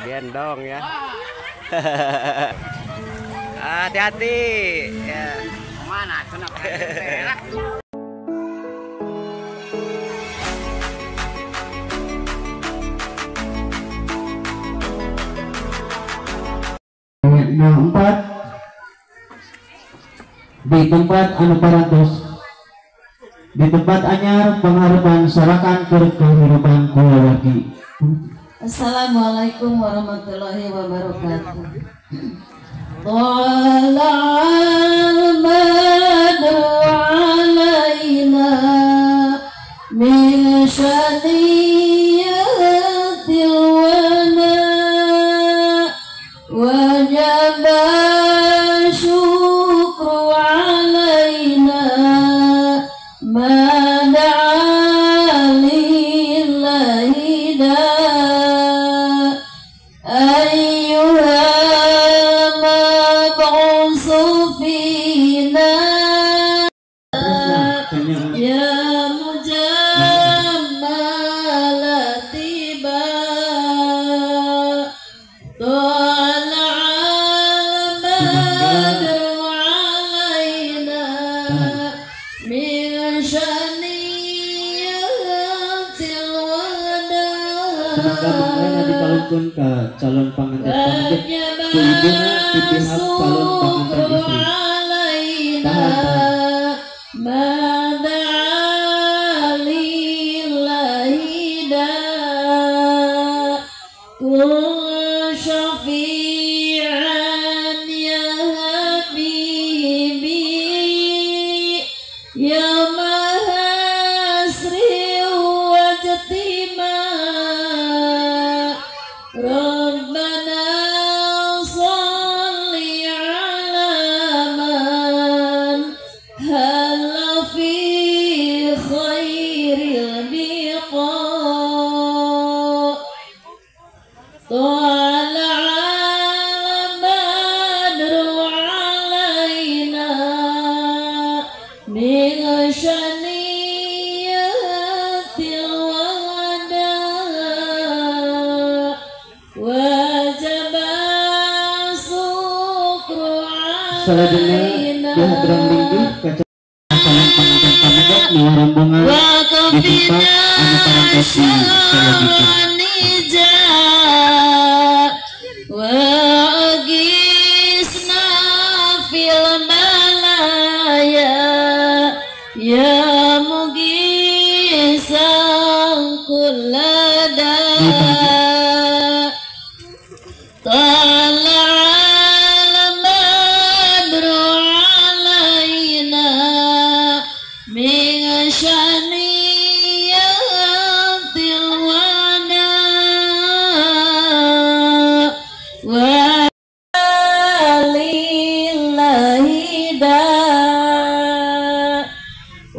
Gendong ya. Hati-hati ya. Mana kenapa? Empat di tempat anu parantos di tempat anyar pengharapan sorakan kehidupan kulawargi. Assalamualaikum warahmatullahi wabarakatuh. Thala'al badru alaina min syaniyatil wana wajib syukru alaina ma da'a lillahi da ayyuhal mab'usu fina ya mujammalatiba Semoga bangga dikalungkeun ka calon panganten panganten ku ibuna ti pihak calon panganten istri. Tahan tahan. Salajengna dihadran linggih ka calon panganten pamegat miwah rombongan di tempat anu parantos di sayogikeun. Ya mugisan kullada tala'al badru alaina min syaniyatil wana wa lillahi da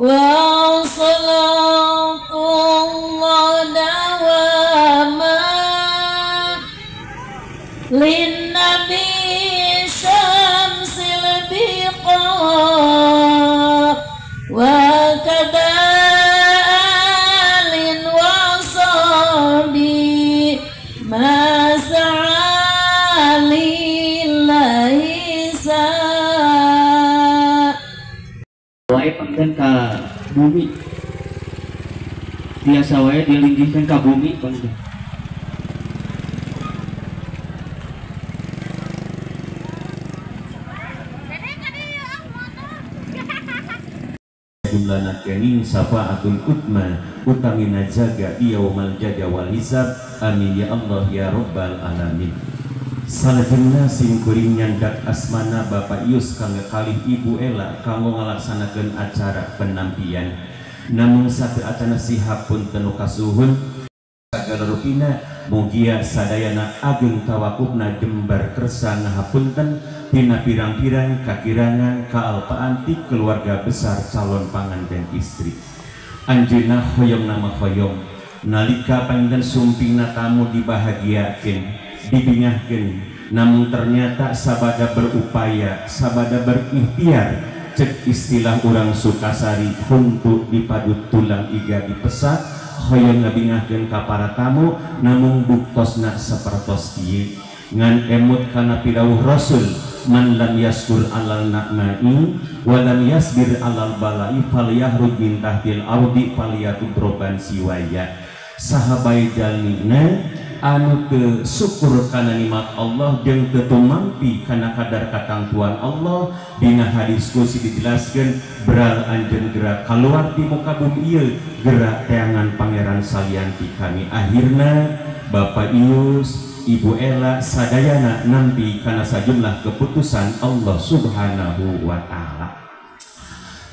wa salatullah dawama linnabi syamsil biqa wa kada alin wa sahbi ma sa'a lillahi sa wae pangkeun ka bumi biasa wae dilinggihkeun ka bumi pangkeun. Jumlahna kening syafaatul utma utamina jaga di yaumal jaga wal hisab. Amin ya Allah ya rabbal alamin. Salajengna sim kuring nyandak asmana Bapak Yus kanggo kalih Ibu Ela kanggo ngalaksanakeun acara penampian. Namun satu acana sihapunten nu kasuhun sagala rupina mugia sadayana ageng tawakufna jembar kersa ngahapunten tina pirang-pirang kakirangan kaalpaan ti keluarga besar calon panganten istri. Anjeunna hoyong nama hoyong nalika panginten sumpingna tamu dibahagiakeun dibingahkeun, namun ternyata sabada berupaya sabada berikhtiar cek istilah urang Sukasari huntu dipadut tulang iga dipesak hoyong ngabingahkeun ka para tamu namung buktosna sapertos ieu ngan emut kana pidawuh Rasul man lam yaskur alal na'mai wa lam yasbir alal bala'i falyahruj min tahtil ardi falyatudroban siwaya. Sahabai jalmina anu teu syukur kana nikmat Allah jeung teu tumampi kana kadar katangtuan Allah. Dina hadis kursi dijelaskeun beral anjeun gerak kaluar ti muka bumi ieu gerak teangan pangeran salian ti kami. Akhirna Bapak Ius, Ibu Ella sadayana nampi kana sajumlah keputusan Allah Subhanahu wa taala.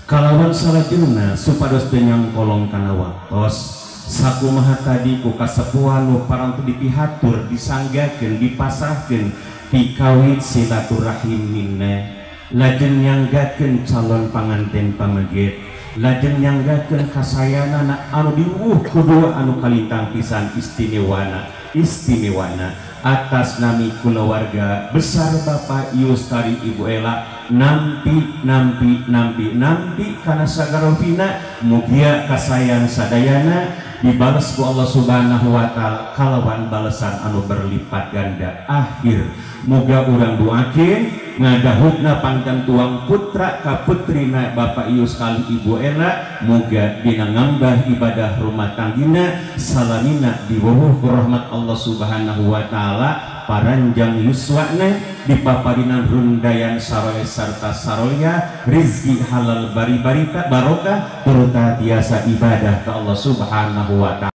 Kalawan salajengna supados teu nyangkolong kana waktos sakumaha tadi ku kasepuhan nu parantos dipihatur disanggakeun dipasrahkeun pikawit silaturahim minna lajeng nyanggakeun calon panganten pameget lajeng nyanggakeun kasayanana anu diwuh kudu anu kalintang pisan istimewana istimewana atas nami kulawarga besar Bapak Yustari Ibu Ella nampi nampi nampi nampi kana sagarofina mugia kasayan sadayana dibales ku Allah Subhanahu wa taala kalawan balesan anu berlipat ganda akhir. Moga urang doakeun ngadahutna pangtentuang putra ka putrina Bapak Ius kali Ibu Ella moga dina ngambah ibadah rumah tanggina salamina diwuh ku rahmat Allah Subhanahu wa taala paranjang yuswana dipaparinan rundayan sarole sarta sarolia rizki halal bari barita barokah turta tiasa ibadah ke Allah Subhanahu wa taala.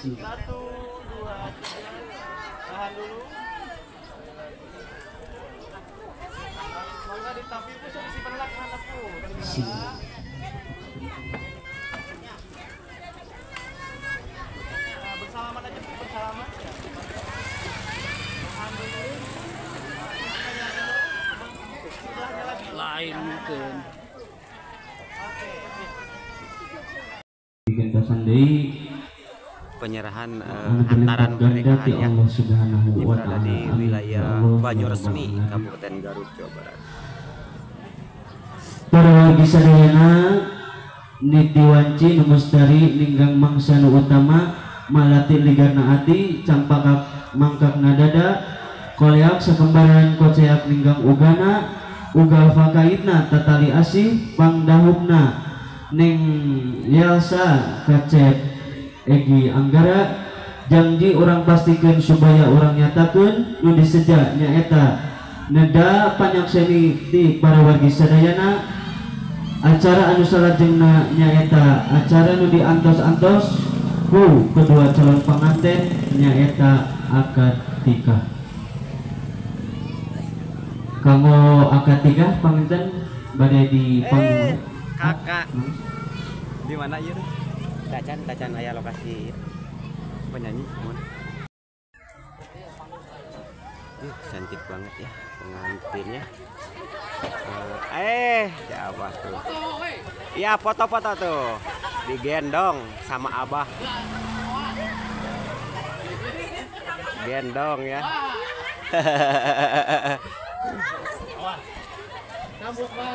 Satu, dua, tiga, tahan dulu. Mangga ditampi bu, solusi penolak terhadap bu. Nah, bersalaman aja bu, bersalaman. Tahan dulu. Sebelahnya lagi. Lain mungkin. Oke. Bikin pesan deui penyerahan hantaran pernikahan ya. Allah Subhanahu ini wa berada ta'ala. di wilayah Banyuresmi, Kabupaten Garut, Jawa Barat. Para wargi sadayana niti wanci nu mustari ninggang mangsa nu utama malati ligarna ati campakak mangkakna dada koleak sakembaran koceak ninggang ugana ugal fakaitna tatali asih pangdahupna ning Yelsa kacep Egi Anggara janji orang pastikan supaya orang nyatakan nu diseja nyaeta neda panyakseni ti para wargi sadayana acara anu salajengna nyaeta acara nu diantos-antos ku kedua calon pengantin nyaeta akad nikah. Kanggo akad nikah panginten bade di panggung kakak di mana ieu? Tacan tacan aya lokasi penyanyi mohon. Cantik banget ya pengantinnya. Siapa tuh? Ya foto-foto tuh digendong sama abah. Gendong ya.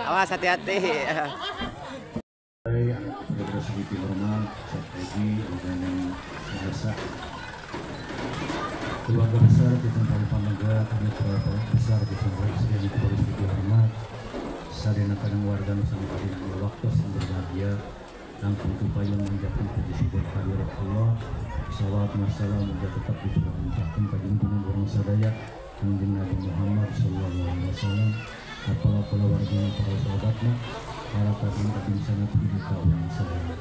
Awas hati-hati. Sedikit hormat, Egi, dan Elsa, keluarga besar di tempat Pamega, kami keluarga besar di tempat sedikit hormat, sadayana kadang warga Nusantara dina waktu yang berbahagia, langkung tupayung menjatuhkan puji syukur kehadirat Allah, salawat wassalam mugia tetap dicurahkan ka junjungan urang sadaya, Kanjeng Nabi Muhammad sallallahu alaihi wasallam, kepala warga para sahabatna, para tabiin tabiin sanad ka urang sadaya.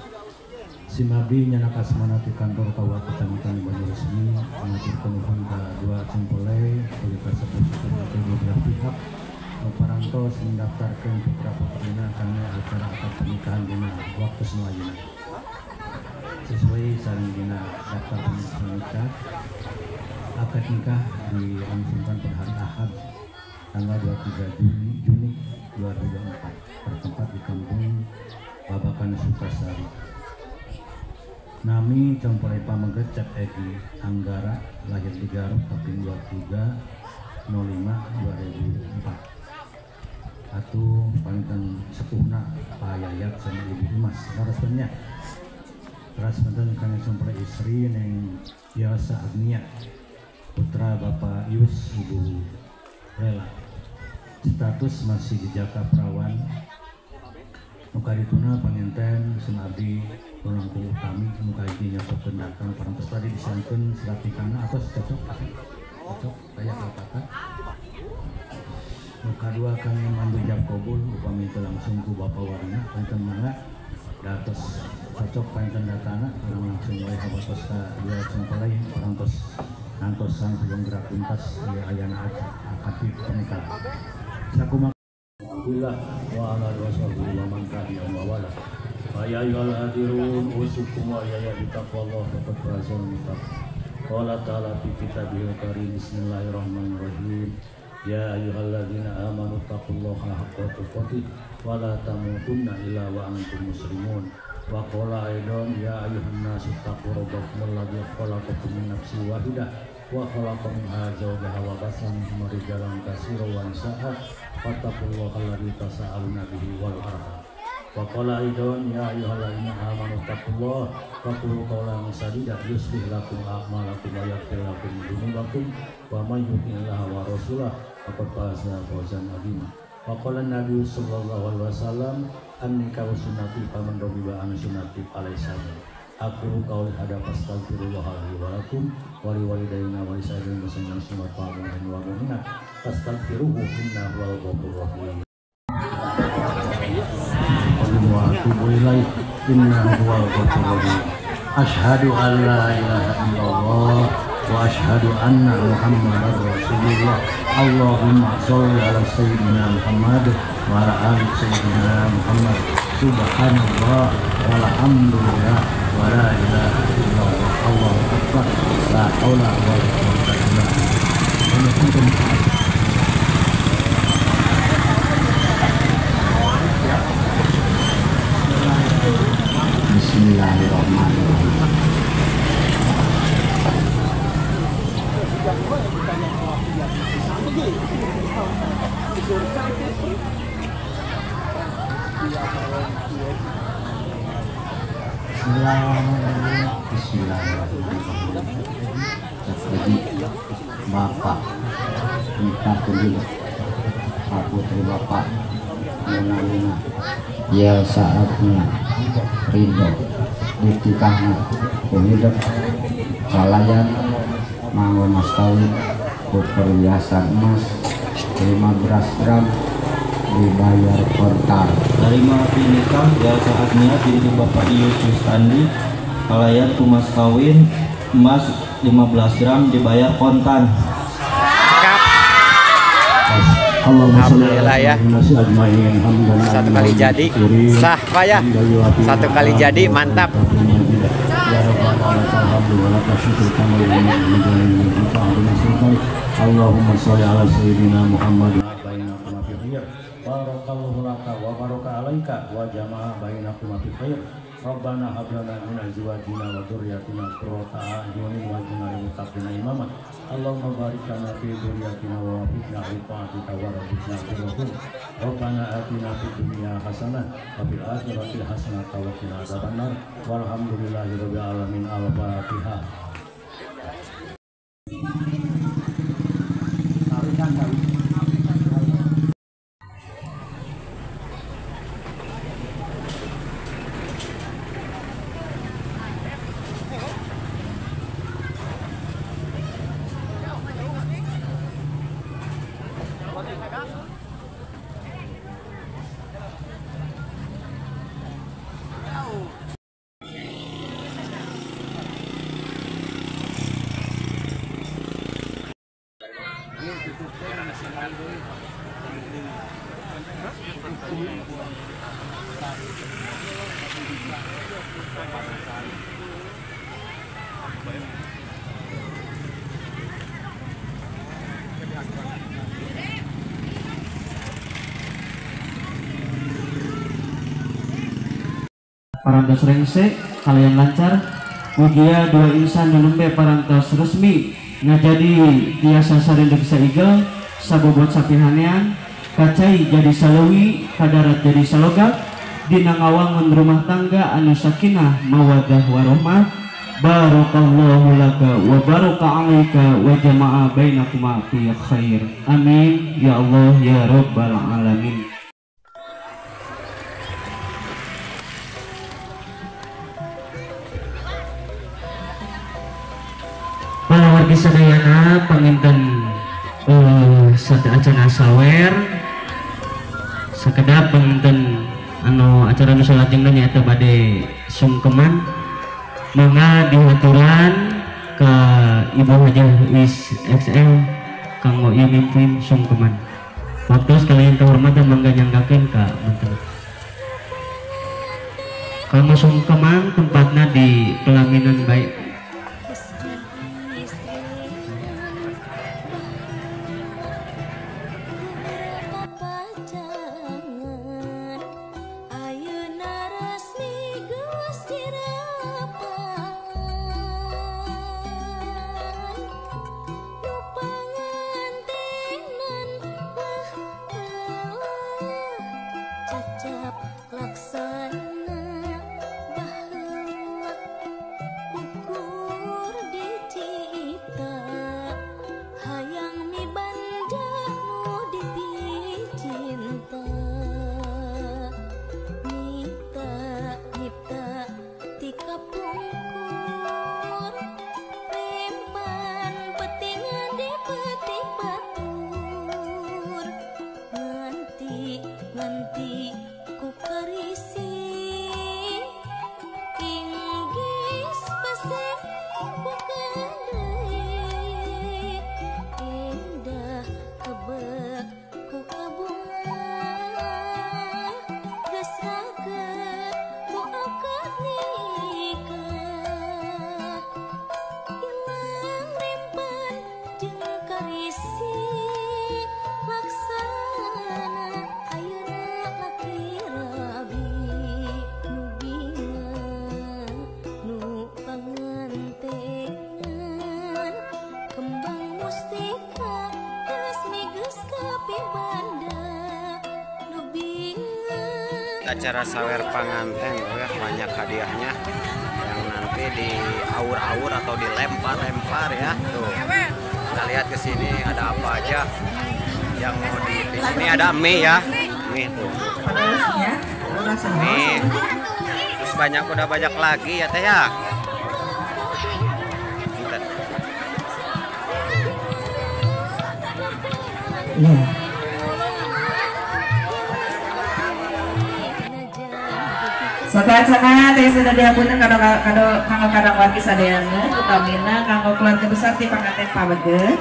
Simabdi nyanak asmana di kantor Kawah Kecamatan Banyuresmi mengaturkan nuhun ka dua cempoleh oleh kasepuh kedua belah pihak parantos mendaftarkan putra putrina karena acara akad pernikahan dina waktu semuanya sesuai sareng dina daftar nikah. Akad nikah dilangsungkan pada hari Ahad tanggal 23 Juni 2024 bertempat di kampung Babakan Sukasari. Nami Cempoleh Pameget Cep Egi Anggara lahir di Garut kaping 23 05 2004. Atuh panginten sepuhna Pak Yayat sama Ibu Imas leres nya. Teras panginten kangge mempelai istri Neng Yelsa Agnia, putra Bapak Yus, Ibu Rela, status masih jejaka perawan. Nu kadituna panginten sun abdi langkung utami nu kahiji nyocokeun datang parantos tadi disangkeun surat nikahna atau cocok cocok aya kalpata. Nu kadua kangge mandu jab kabul upami teu langsung ku Bapak Warna panginten mangga datos cocok panginten datana urang langsung wae habatos ka dua mempelai parantos nantosan sebelum gerak tuntas ya ayana akad pernikahan. Sakumaha. Alhamdulillah wa ala alihi wasahbihi wa man tabi'ahum wa wala. Ya ayyuhal hadirun usikum wa ya bitaqwallah faqad fazal muttaqun. Qala ta'ala fi kitabihil karim bismillahirrahmanirrahim. Ya ayyuhalladzina amanu taqullaha haqqa tuqatih wa la tamutunna illa wa antum muslimun. Wa qala aidan ya ayyuhan nasu taqu rabbakumul ladzi khalaqakum min nafsin wahidah wa khalaqa minha zawjaha wa batha minhuma rijalan katsiran wa nisaa wattaqullaha alladzi tasaaluna bihi wal arham. Wa qala aidan ya ayyuhalladzina amanu taqullaha wa qulu qawlan sadida yuslih lakum a'malakum wa yaghfir lakum dzunubakum wa may yuti'illaha wa rasulahu faqad faza fawzan 'azima. Wa qala an-nabiy sallallahu alaihi wasallam an-nikahu sunnati faman raghiba an sunnati falaysa minni. Aqulu qawli hadza astaghfirullah li wa lakum wa liwalidayna wa lisairil muslimin wal mu'minat fastaghfiruhu innahu huwal ghafurur rahim. Wa atubu ilaih innahu huwal ghafurur rahim. Asyhadu an la ilaha illallah wa asyhadu anna Muhammadar Rasulullah. Allahumma sholli ala sayyidina Muhammad wa ala ali sayyidina Muhammad. Subhanallah walhamdulillah wa la ilaha illallah Allahu akbar la haula wa la quwwata illa billah. Bismillahirrahmanirrahim. Bismillahirrahmanirrahim. Bismillahirrahmanirrahim. Jadi Bapak nikah dulu putri Bapak Mona Yelsa Agnia Ridho ditikahna ku hidup kalayan manggo mas kawin ku perhiasan emas 15 gram dibayar kontan. Terima nikah Yelsa Agnia binti Bapak Ius Yustandi kalayan ku mas kawin emas 15 gram dibayar kontan. Alhamdulillah ya, satu kali jadi sah Pak ya, satu kali jadi mantap. Allahumma sholli ala sayyidina Muhammad. Barakallahu laka wa baraka alaika wa jama'a bainakuma fi khair. Rabbana hab lana min azwajina wa dzurriyyatina qurrata a'yunin waj'alna lil muttaqina imama. Allahumma barik lana fi dzurriyyatina wa wafiqna li ta'atika wa rabbina birrahum. Rabbana atina fid dunya hasanah wa fil akhirati hasanah wa qina adzabannar. Walhamdulillahirabbil alamin. Al-Fatihah. Parantos rengse kalian lancar mugia dua insan nu nembe parantos resmi ngajadi tiasa sarindeg saigel sabobot sapihanean. Kacai jadi salewi, kadarat jadi salogak, dina ngawangun rumah tangga anu sakinah mawaddah warahmah. Barakallahu laka wa baraka alaika wa jama'a bainakuma fi khair. Amin ya Allah ya rabbal alamin. Para wargi sadayana panginten sateuacan sawer sakedap panginten anu acara nu salajengna nyaeta bade sungkeman. Mangga dihaturan ka Ibu Hajah Wis XL kanggo ieu mimpin sungkeman. Waktu sekalian kehormatan mangga nyanggakeun ka menteri. Kanggo sungkeman tempatna di pelaminan baik. Acara sawer panganten ya, banyak hadiahnya yang nanti diaur-aur atau dilempar-lempar ya. Tuh, kita lihat ke sini ada apa aja yang mau di ini ada mie ya, mie tuh. Mie. Terus banyak udah banyak lagi ya teh ya. Iya. Sateuacanna teh sudah dihapunten kado kanggo kadang wargi sadayana utamina kanggo keluarga besar ti panganten Pabege.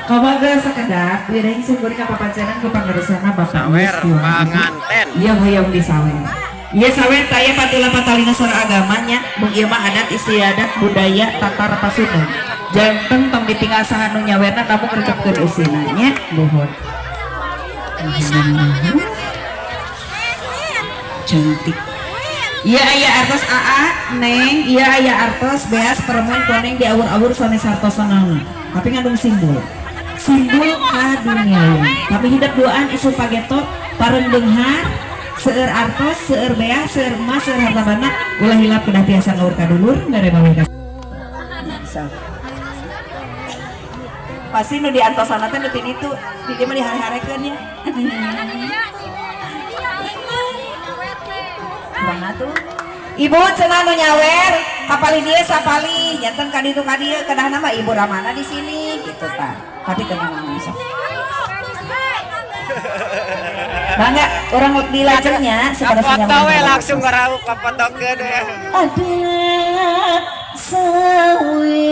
Kabage sakedap wireng syukur ka papancenan ku pangarusana Bapak Sawer panganten. Ieu hoyong disawer. Ieu sawer taya patula patalina sora agamanya mung ieu mah adat istiadat budaya tata rata Sunda. Janten tong ditinggal saha nu nyawerna namun rekepkeun eusina nya nuhun. Cantik. Iya aya artos AA neng, iya aya artos beas permen koneng di awur-awur sanes hartosanana. Tapi ngandung simbol. Simbol kaduniawi. Tapi hidup duaan isu pageto pareng beunghar, seueur artos, seueur beas, seueur emas, seueur harta banda, ulah hilap kedah tiasa ngaur ka dulur mere maweh ka. Pasti nu diantosana teh nu ti ditu, di dieu mah dihare-harekeun nya. Mana tuh? Ibu cenah nu nyawer, kapalih dieu sapalih, janten ka ditu ka dieu kedahna mah Ibu Ramana di sini gitu tah. Tapi tenang sok. Bangga orang di lajengnya foto we langsung ngaraup papotokeun we. Ada sawe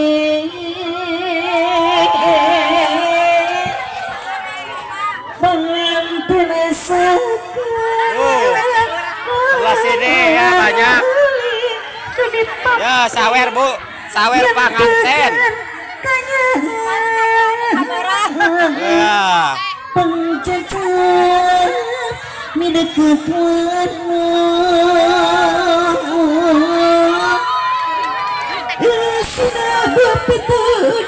pengantin sebelah sini ya banyak. Ya sawer bu, sawer panganten. Ya. Pengcecep mideket warna sudah berpitudu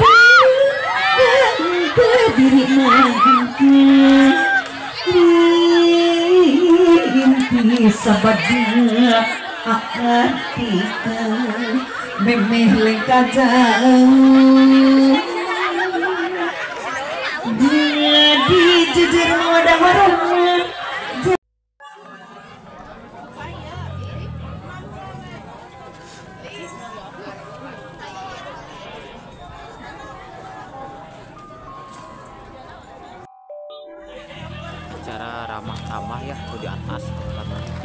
dan kediri mangke. Sabada akan kita memeh lengkah jauh jadi jujur mawadah warahmah. Cara ramah tamah ya tuh di atas katanya.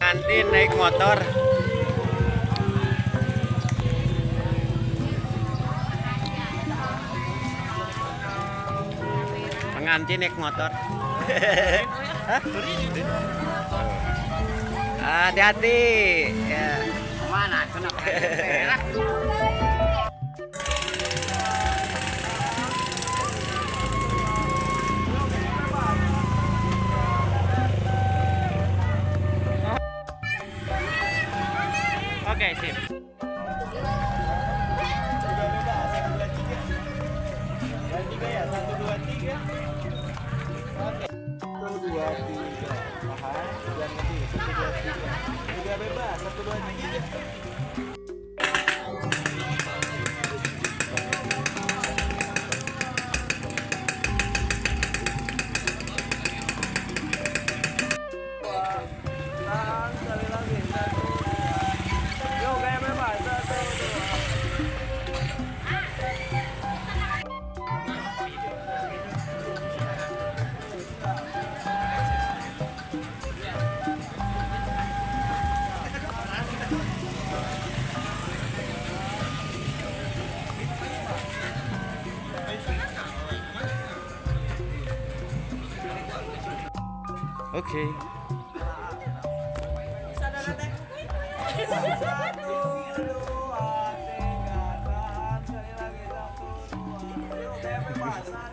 Nanti naik motor. Pengantin naik motor. Hati-hati. Ya. Mana? Oke, sip. 1, 2, 3. 3 ya, 1, 2, 3. Oke. 1, 2, 3. Tahan, jangan lebih. 1, 2, 3. Udah bebas. 1, 2, 3. Tahan sekali lagi. 1, 2. Yo, gaya bebas. 1, 2. Oke. 1, 2, 3, tahan sekali lagi. 1, 2. Yuk, gaya bebas.